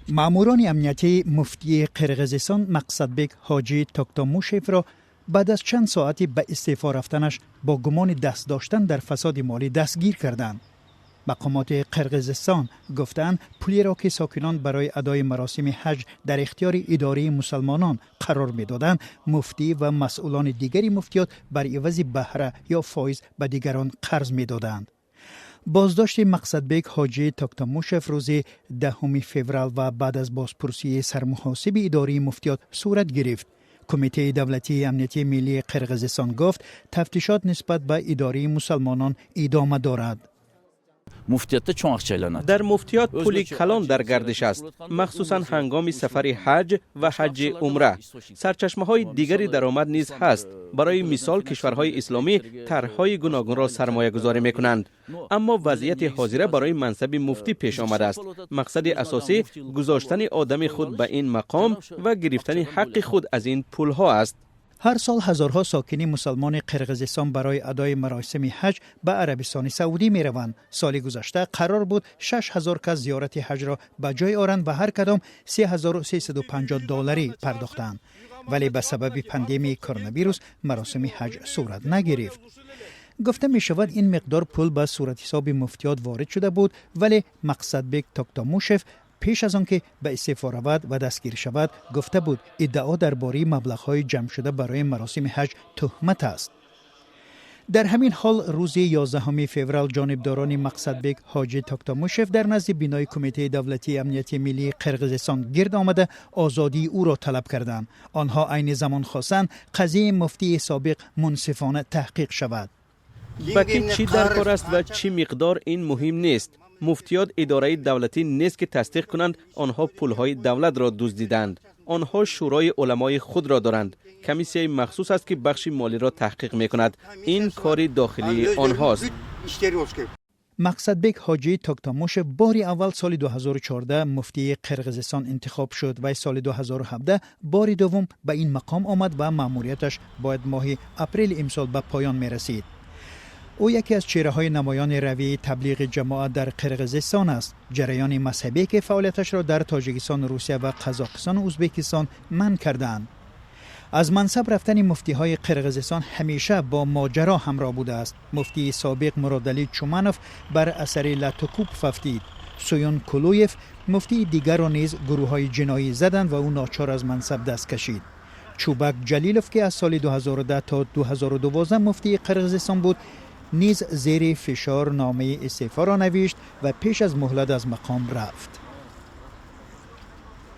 Маъмурони амниятӣ муфтии Қирғизистон Мақсадбек Ҳоҷӣ Токтомушевро баъд аз чанд соати ба истеъфо рафтанаш бо гумони даст доштан дар фасоди молӣ дастгир карданд. Мақомоти Қирғизистон гуфтаанд, пулеро, ки сокинон барои адои маросими ҳаҷ дар ихтиёри идораи мусалмонон қарор медоданд, муфтӣ ва масъулони дигари муфтиёт бар ивази баҳра ё фоиз ба дигарон қарз медоданд. Боздошти Мақсадбек Ҳоҷӣ Токтамушев рӯзи 10 феврал ва баъд аз бозпурсии сармуҳосиби идораи муфтиёт сурат гирифт. Кумитаи давлатии амнияти миллии Қирғизистон гуфт, тафтишот нисбат ба идораи мусалмонон идома дорад. Муфтиятда чоң акча айланат. Дар муфтиёт пули калон дар гардиш аст, махсусан ҳангоми сафари ҳаҷ ва ҳаҷҷи умра. Сарчашмаҳои дигари даромад низ ҳаст. Барои мисол, кишварҳои исломӣ тарҳҳои гуногунро сармоягузорӣ мекунанд. Аммо вазъияти ҳозира барои мансаби муфтӣ пеш омадааст. Мақсади асосӣ гузоштани одами худ ба ин мақом ва гирифтани ҳаққи худ аз ин пулҳо аст. Ҳар сол ҳазорҳо сокини мусалмони Қирғизистон барои адои маросими ҳаҷ ба Арабистони Саудӣ мераванд. Соли гузашта қарор буд 6000 кас зиёрати ҳаҷро ба ҷой оранд ва ҳар кадом 3350 долларӣ пардохтанд, вале ба сабаби пандемияи коронавирус маросими ҳаҷ сурат нагирифт. Гуфта мешавад, ин миқдор пул ба суратҳисоби муфтиёт ворид шуда буд, вале Мақсадбек Токтомушев пеш аз он ки ба истеъфо равад ва дастгир шавад, гуфта буд, иддао дар бораи маблағҳои ҷамъшуда барои маросими ҳаҷ туҳмат аст. Дар ҳамин ҳол, рӯзи 11 феврал ҷонибдорони Мақсадбек Ҳоҷӣ Токтомушев дар назди бинои Кумитаи давлатии амнияти миллии Қирғизистон гирд омада, озодии ӯро талаб карданд. Онҳо айни замон хостанд, қазияи муфтии собиқ мунсифона таҳқиқ шавад. Ба ки чӣ дар кор аст ва чӣ миқдор, ин муҳим нест. Муфтиёт идораи давлатӣ нест, ки тасдиқ кунанд, онҳо пулҳои давлатро дуздиданд. Онҳо шӯрои уламои худро доранд, комиссияи махсус аст, ки бахши молиро таҳқиқ мекунад. Ин кори дохилии онҳост. Мақсадбек Ҳоҷӣ Токтамушев бори аввал соли 2014 муфтии Қирғизистон интихоб шуд ва соли 2017 бори дуввум ба ин мақом омад ва маъмурияташ бояд моҳи апрели имсол ба поён мерасид. Ӯ яке аз чеҳраҳои намоёни равияи Таблиғи ҷамоат дар Қирғизистон аст, ҷараёни мазҳабие, ки фаъолияташро дар Тоҷикистон, Русия ва Қазоқистону Ӯзбекистон манъ кардаанд. Аз мансаб рафтани муфтиҳои Қирғизистон ҳамеша бо моҷаро ҳамроҳ будааст. Муфтии собиқ Муродалӣ Чуманов бар асари латукӯб фавтид. Суюн Кулуев, муфтии дигарро низ гурӯҳҳои ҷиноӣ заданд ва ӯ ночор аз мансаб даст кашид. Чубак Ҷалилов, ки аз соли 2010 то 2012 муфтии Қирғизистон буд, низ зери фишор номаи истеъфоро навишт ва пеш аз муҳлат аз мақом рафт.